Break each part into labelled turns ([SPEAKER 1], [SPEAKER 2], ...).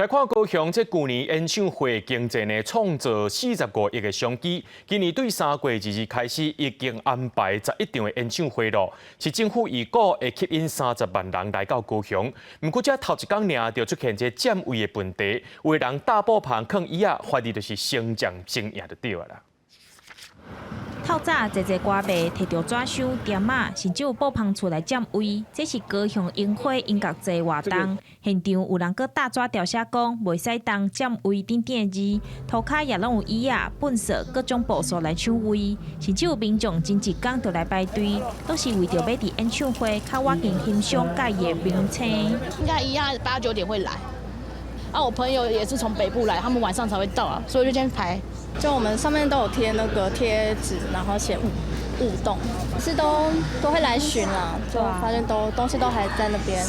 [SPEAKER 1] 來看高雄這舊年演唱會經濟呢，創造45億的商機。今年對3月22開始已經安排11場的演唱會咯。市政府預估會吸引30萬人來到高雄。毋過這頭一工爾就出現這佔位的問題，有的人搭布棚囥椅仔，懷疑就是先佔先贏就對啦。
[SPEAKER 2] 透早濟濟歌迷提著紙箱、墊仔，甚至有布棚厝來佔位。這是高雄櫻花音樂節活動，現場有人閣貼紙條寫講袂使當佔位等等字，塗跤也攏有椅仔、糞掃各種步數來搶位，甚至有民眾前一工就來排隊，攏是為著欲佇演唱會較倚近欣賞佮意的明星。
[SPEAKER 3] 應該一樣八九點會來。啊，我朋友也是從北部來，他們晚上才會到啊，所以就先排。
[SPEAKER 4] 就我們上面都有貼那個貼紙，然後寫勿動，是都會來巡啦，就發現都東西都還在那邊。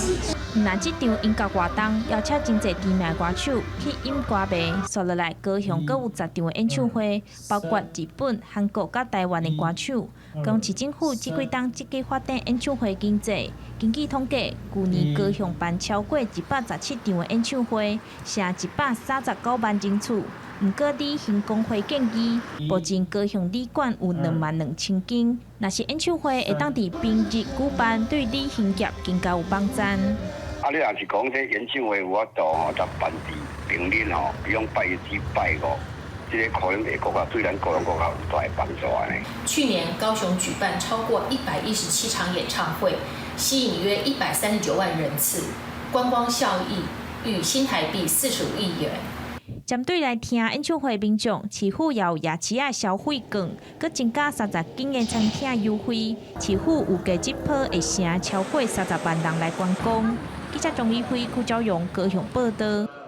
[SPEAKER 2] 毋但這場音樂活動邀請真濟知名歌手吸引歌迷，紲落來高雄閣有十場的演唱會，包括日本、韓國佮台灣的歌手。高雄市政府這幾冬積極發展演唱會經濟，根據統計，舊年高雄辦超過117場的演唱會，成139萬人次。毋過旅行公會建議，目前高雄旅館有22,000間，若是演唱會會當佇平日舉辦，對旅行業更加有幫助。
[SPEAKER 5] 啊，你若是講這演唱會有法度吼，就辦佇平日吼，比如講拜一至拜五，這個可能會閣較對咱高雄閣較有大的幫助按呢。
[SPEAKER 6] 去年高雄舉辦超過117場演唱會，吸引約139萬人次，觀光效益逾新台幣45億元。
[SPEAKER 2] 針對來聽演唱會民眾，市府也有夜市仔消費券，閣增加30間的餐廳優惠。市府預計這波會成超過30萬人來觀光。記者鍾宇輝、邱昭榮高雄報道。